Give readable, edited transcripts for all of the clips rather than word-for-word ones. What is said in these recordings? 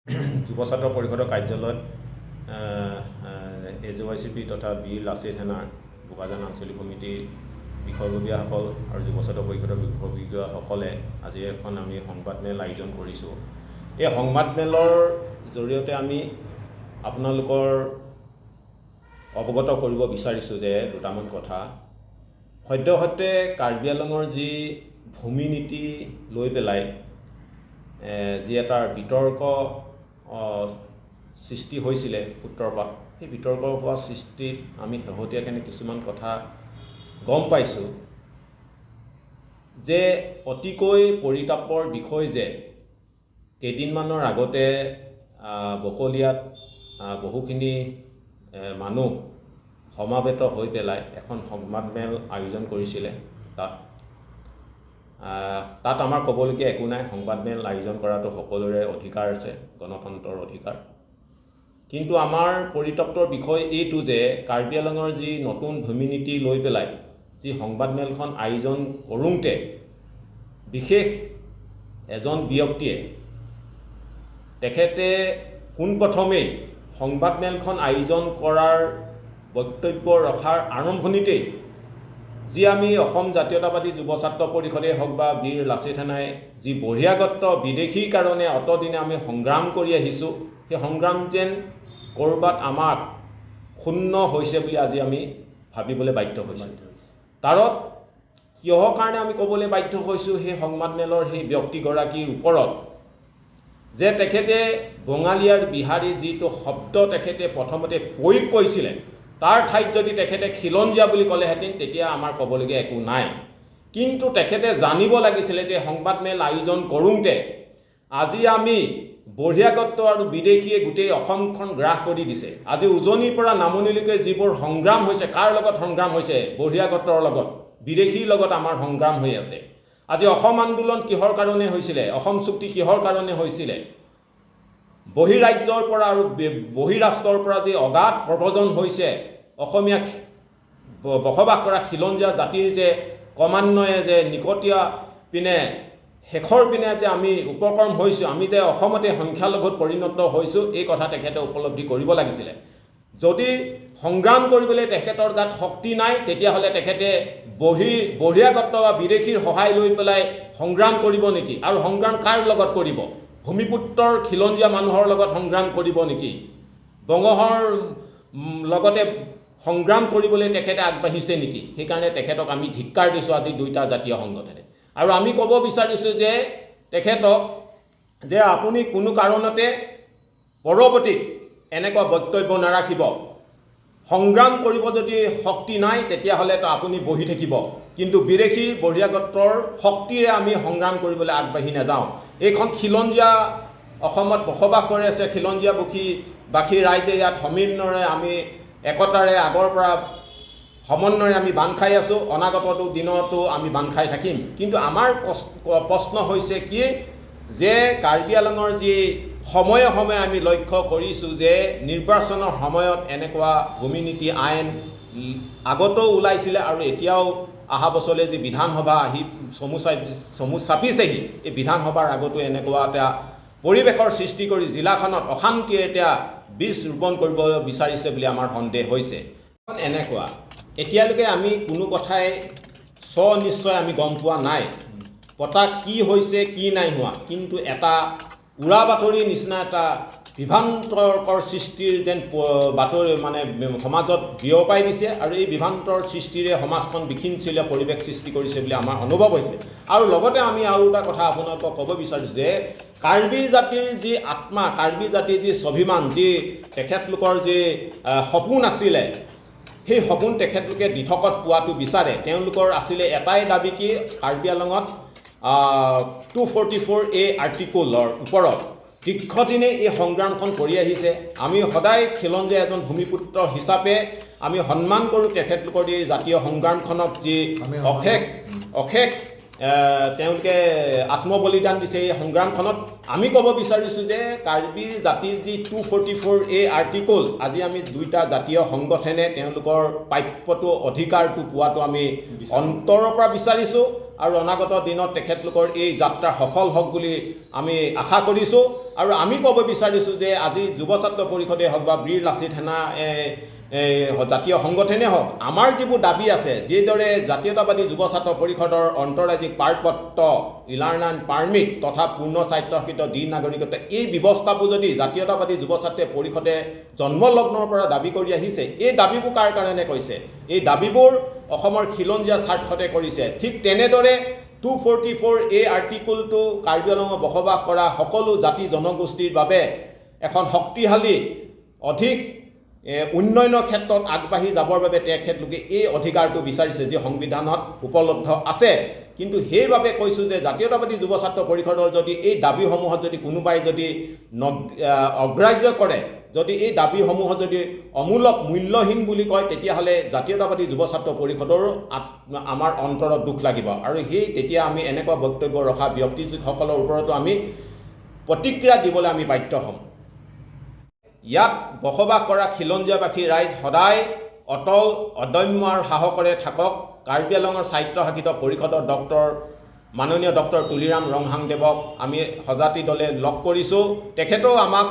যুৱ ছাত্ৰ পৰিষদৰ কাৰ্যালয়ত A J Y C P তথা বীৰ লাচিত সেনাৰ বোকাজান আঞ্চলিক সমিতিৰ বিষয়ববীয়াসকল আৰু যুৱ ছাত্ৰ পৰিষদৰ বিষয়ববীয়াসকলে আজি এখন আমি সংবাদমেল আয়োজন কৰিছোঁ। এই সংবাদমেলৰ জৰিয়তে আমি আপোনালোকৰ অৱগত কৰিব বিচাৰিছোঁ যে দুটামান কথা। সদ্যহতে কাৰ্বি আংলঙৰ যি ভূমি নীতি লৈ পেলাই যি এটা বিতৰ্ক সৃষ্টি হৈছিলে সূত্ৰপাত, সেই বিতৰ্ক হোৱা সৃষ্টিত আমি শেহতীয়াকৈ কিছুমান কথা গম পাইছোঁ যে অতিকৈ পৰিতাপৰ বিষয় যে কেইদিনমানৰ আগতে বকলীয়াত বহুখিনি মানুহ সমাবেত হৈ পেলাই এখন সংবাদমেল আয়োজন কৰিছিলে। তাত তাত আমাৰ ক'বলগীয়া একো নাই, সংবাদমেল আয়োজন কৰাটো সকলোৰে অধিকাৰ আছে, গণতন্ত্ৰৰ অধিকাৰ। কিন্তু আমাৰ পৰিতপ্তৰ বিষয় এইটো যে কাৰ্বি আংলঙৰ যি নতুন ভূমি নীতি লৈ পেলাই যি সংবাদমেলখন আয়োজন কৰোঁতে বিশেষ এজন ব্যক্তিয়ে তেখেতে পোনপ্ৰথমেই সংবাদমেলখন আয়োজন কৰাৰ বক্তব্য ৰখাৰ আৰম্ভণিতেই যি আমি অসম জাতীয়তাবাদী যুৱ ছাত্ৰ পৰিষদেই হওক বা বীৰ লাচিত সেনাই যি বহিৰাগত বিদেশীৰ কাৰণে অতদিনে আমি সংগ্ৰাম কৰি আহিছোঁ, সেই সংগ্ৰাম যেন ক'ৰবাত আমাক ক্ষুণ্ণ হৈছে বুলি আজি আমি ভাবিবলৈ বাধ্য হৈছোঁ। তাৰত কিহৰ কাৰণে আমি ক'বলৈ বাধ্য হৈছোঁ সেই সংবাদমেলৰ সেই ব্যক্তিগৰাকীৰ ওপৰত যে তেখেতে বঙালী আৰু বিহাৰী যিটো শব্দ তেখেতে প্ৰথমতে প্ৰয়োগ কৰিছিলে, তাৰ ঠাইত যদি তেখেতে খিলঞ্জীয়া বুলি ক'লেহেঁতেন তেতিয়া আমাৰ ক'বলগীয়া একো নাই। কিন্তু তেখেতে জানিব লাগিছিলে যে সংবাদমেল আয়োজন কৰোঁতে আজি আমি বহিৰাগত আৰু বিদেশীয়ে গোটেই অসমখন গ্ৰাস কৰি দিছে। আজি উজনিৰ পৰা নামনিলৈকে যিবোৰ সংগ্ৰাম হৈছে, কাৰ লগত সংগ্ৰাম হৈছে? বহিৰাগতৰ লগত, বিদেশীৰ লগত আমাৰ সংগ্ৰাম হৈ আছে। আজি অসম আন্দোলন কিহৰ কাৰণে হৈছিলে? অসম চুক্তি কিহৰ কাৰণে হৈছিলে? বহিৰাজ্যৰ পৰা আৰু বহিৰাষ্ট্ৰৰ পৰা যি অগাধ প্ৰব্ৰজন হৈছে, অসমীয়া বসবাস কৰা খিলঞ্জীয়া জাতিৰ যে ক্ৰমান্বয়ে যে নিকটীয়া পিনে শেষৰ পিনে যে আমি উপক্ৰম হৈছোঁ, আমি যে অসমতে সংখ্যালঘুত পৰিণত হৈছোঁ, এই কথা তেখেতে উপলব্ধি কৰিব লাগিছিলে। যদি সংগ্ৰাম কৰিবলৈ তেখেতৰ গাত শক্তি নাই, তেতিয়াহ'লে তেখেতে বহিৰাগত বা বিদেশীৰ সহায় লৈ পেলাই সংগ্ৰাম কৰিব নেকি? আৰু সংগ্ৰাম কাৰ লগত কৰিব? ভূমিপুত্ৰৰ খিলঞ্জীয়া মানুহৰ লগত সংগ্ৰাম কৰিব নেকি? বঙহৰ লগতে সংগ্ৰাম কৰিবলৈ তেখেতে আগবাঢ়িছে নেকি? সেইকাৰণে তেখেতক আমি ধিক্কাৰ দিছোঁ আজি দুইটা জাতীয় সংগঠনে। আৰু আমি ক'ব বিচাৰিছোঁ যে তেখেতক যে আপুনি কোনো কাৰণতে পৰৱৰ্তীত এনেকুৱা বক্তব্য নাৰাখিব। সংগ্ৰাম কৰিব যদি শক্তি নাই তেতিয়াহ'লেতো আপুনি বহি থাকিব, কিন্তু বিদেশী বহিৰাগতৰ শক্তিৰে আমি সংগ্ৰাম কৰিবলৈ আগবাঢ়ি নাযাওঁ। এইখন খিলঞ্জীয়া অসমত বসবাস কৰি আছে, খিলঞ্জীয়া বাসী ৰাইজে ইয়াত সমন্বয়ৰে আমি একতাৰে আগৰ পৰা সমন্বয়ৰে আমি বান্ধ খাই আছোঁ, অনাগতটো দিনতো আমি বান্ধ খাই থাকিম। কিন্তু আমাৰ প্ৰশ্ন হৈছে কি যে কাৰ্বি আংলঙৰ যি সময়ে সময়ে আমি লক্ষ্য কৰিছোঁ যে নিৰ্বাচনৰ সময়ত এনেকুৱা ভূমি নীতি আইন আগতেও ওলাইছিলে আৰু এতিয়াও অহা বছৰলৈ যি বিধানসভা আহি চমু চাপিছেহি, এই বিধানসভাৰ আগতো এনেকুৱা এটা পৰিৱেশৰ সৃষ্টি কৰি জিলাখনত অশান্তিয়ে এতিয়া বীজ ৰোপণ কৰিব বিচাৰিছে বুলি আমাৰ সন্দেহ হৈছে। এনেকুৱা এতিয়ালৈকে আমি কোনো কথাই স্বনিশ্চয় আমি গম পোৱা নাই কথা কি হৈছে কি নাই হোৱা, কিন্তু এটা উৰা বাতৰিৰ নিচিনা এটা বিভ্ৰান্তকৰ সৃষ্টিৰ যেন বাতৰি মানে সমাজত বিয়পাই দিছে আৰু এই বিভ্ৰান্তৰ সৃষ্টিৰে সমাজখন বিখিঞ্চলীয়া পৰিৱেশ সৃষ্টি কৰিছে বুলি আমাৰ অনুভৱ হৈছে। আৰু লগতে আমি আৰু এটা কথা আপোনালোকক ক'ব বিচাৰিছোঁ যে কাৰ্বি জাতিৰ যি আত্মা, কাৰ্বি জাতিৰ যি স্বাভিমান, যি তেখেতলোকৰ যি সপোন আছিলে, সেই সপোন তেখেতলোকে দিঠকত পোৱাটো বিচাৰে। তেওঁলোকৰ আছিলে এটাই দাবী কি কাৰ্বি আংলঙত 244A আৰ্টিকলৰ ওপৰত দীৰ্ঘদিনে এই সংগ্ৰামখন কৰি আহিছে। আমি সদায় খিলঞ্জীয়া এজন ভূমিপুত্ৰ হিচাপে আমি সন্মান কৰোঁ তেখেতলোকৰ এই জাতীয় সংগ্ৰামখনক, যি অশেষ অশেষ তেওঁলোকে আত্মবলিদান দিছে এই সংগ্ৰামখনত। আমি ক'ব বিচাৰিছোঁ যে কাৰ্বি জাতিৰ যি 244A article, আজি আমি দুইটা জাতীয় সংগঠনে তেওঁলোকৰ প্ৰাপ্যটো অধিকাৰটো পোৱাটো আমি অন্তৰৰ পৰা বিচাৰিছোঁ আৰু অনাগত দিনত তেখেতলোকৰ এই যাত্ৰা সফল হওক বুলি আমি আশা কৰিছোঁ। আৰু আমি ক'ব বিচাৰিছোঁ যে আজি যুৱ ছাত্ৰ পৰিষদেই হওক বা বীৰ লাচিত সেনা জাতীয় সংগঠনেই হওক, আমাৰ যিবোৰ দাবী আছে, যিদৰে জাতীয়তাবাদী যুৱ ছাত্ৰ পৰিষদৰ অন্তৰাজ্যিক পাৰপত্ৰ, ইলাৰ লাইন পাৰ্মিট তথা পূৰ্ণ স্বায়ত্তশাসিত দ্বি নাগৰিকত্ব, এই ব্যৱস্থাবোৰ যদি জাতীয়তাবাদী যুৱ ছাত্ৰ পৰিষদে জন্মলগ্নৰ পৰা দাবী কৰি আহিছে, এই দাবীবোৰ কাৰ কাৰণে কৈছে? এই দাবীবোৰ অসমৰ খিলঞ্জীয়া স্বাৰ্থতে কৰিছে। ঠিক তেনেদৰে 244 এ আৰ্টিকলটো কাৰ্বি আংলঙত বসবাস কৰা সকলো জাতি জনগোষ্ঠীৰ বাবে এখন শক্তিশালী অধিক উন্নয়নৰ ক্ষেত্ৰত আগবাঢ়ি যাবৰ বাবে তেখেতলোকে এই অধিকাৰটো বিচাৰিছে, যি সংবিধানত উপলব্ধ আছে। কিন্তু সেইবাবে কৈছোঁ যে জাতীয়তাবাদী যুৱ ছাত্ৰ পৰিষদৰ যদি এই দাবীসমূহত যদি কোনোবাই যদি অগ্ৰাহ্য কৰে, যদি এই দাবীসমূহত যদি অমূলক মূল্যহীন বুলি কয়, তেতিয়াহ'লে জাতীয়তাবাদী যুৱ ছাত্ৰ পৰিষদৰো আমাৰ অন্তৰত দুখ লাগিব। আৰু সেই তেতিয়া আমি এনেকুৱা বক্তব্য ৰখা ব্যক্তিসকলৰ ওপৰতো আমি প্ৰতিক্ৰিয়া দিবলৈ আমি বাধ্য হ'ম। ইয়াত বসবাস কৰা খিলঞ্জীয়াবাসী ৰাইজ সদায় অটল, অদম্য আৰু সাহসেৰে থাকক। কাৰ্বি আংলঙৰ স্বায়ত্তশাসিত পৰিষদৰ মাননীয় ডক্টৰ তুলিৰাম ৰংহাংদেৱক আমি সজাতি দলে লগ কৰিছোঁ। তেখেতেও আমাক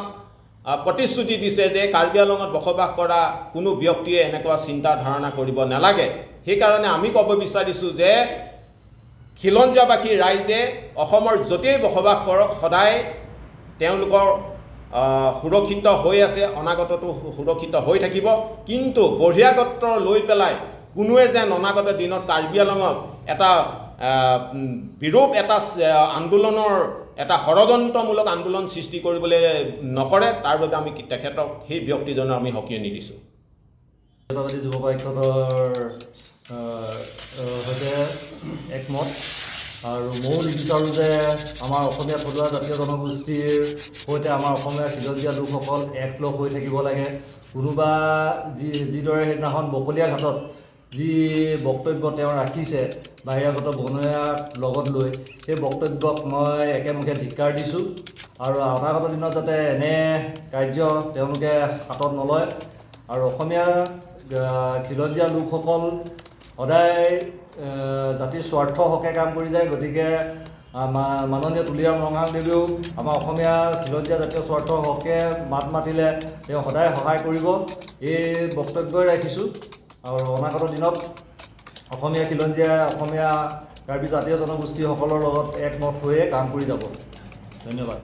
প্ৰতিশ্ৰুতি দিছে যে কাৰ্বি আংলঙত বসবাস কৰা কোনো ব্যক্তিয়ে এনেকুৱা চিন্তা ধাৰণা কৰিব নালাগে। সেইকাৰণে আমি ক'ব বিচাৰিছোঁ যে খিলঞ্জীয়াবাসী ৰাইজে অসমৰ য'তেই বসবাস কৰক, সদায় তেওঁলোকৰ সুৰক্ষিত হৈ আছে, অনাগতটো সুৰক্ষিত হৈ থাকিব। কিন্তু বহিৰাগত লৈ পেলাই কোনোৱে যেন অনাগত দিনত কাৰ্বি আংলঙত এটা বিৰূপ এটা আন্দোলনৰ এটা ষড়যন্ত্ৰমূলক আন্দোলন সৃষ্টি কৰিবলৈ নকৰে, তাৰ বাবে আমি তেখেতক সেই ব্যক্তিজনক আমি সকীয়নি দিছোঁ। জাতীয়তাবাদী যুৱ পৰিষদৰ সৈতে একমত আৰু ময়ো নিবিচাৰোঁ যে আমাৰ অসমীয়া থলুৱা জাতীয় জনগোষ্ঠীৰ সৈতে আমাৰ অসমীয়া খিলঞ্জীয়া লোকসকল একলগ হৈ থাকিব লাগে। কোনোবা যিদৰে সেইদিনাখন বকলীয়া ঘাটত যি বক্তব্য তেওঁ ৰাখিছে বাহিৰাগত বনৰীয়াক লগত লৈ, সেই বক্তব্যক মই একেমুখে ধিক্কাৰ দিছোঁ। আৰু অনাগত দিনত যাতে এনে কাৰ্য তেওঁলোকে হাতত নলয় আৰু অসমীয়া খিলঞ্জীয়া লোকসকল সদায় জাতিৰ স্বাৰ্থ হকে কাম কৰি যায়। গতিকে মাননীয় তুলিৰাম ৰংহাংদেৱেও আমাৰ অসমীয়া খিলঞ্জীয়া জাতীয় স্বাৰ্থৰ হকে মাত মাতিলে তেওঁ সদায় সহায় কৰিব, এই বক্তব্যই ৰাখিছোঁ। আৰু অনাগত দিনত অসমীয়া খিলঞ্জীয়া অসমীয়া কাৰ্বি জাতীয় জনগোষ্ঠীসকলৰ লগত একমত হৈয়ে কাম কৰি যাব। ধন্যবাদ।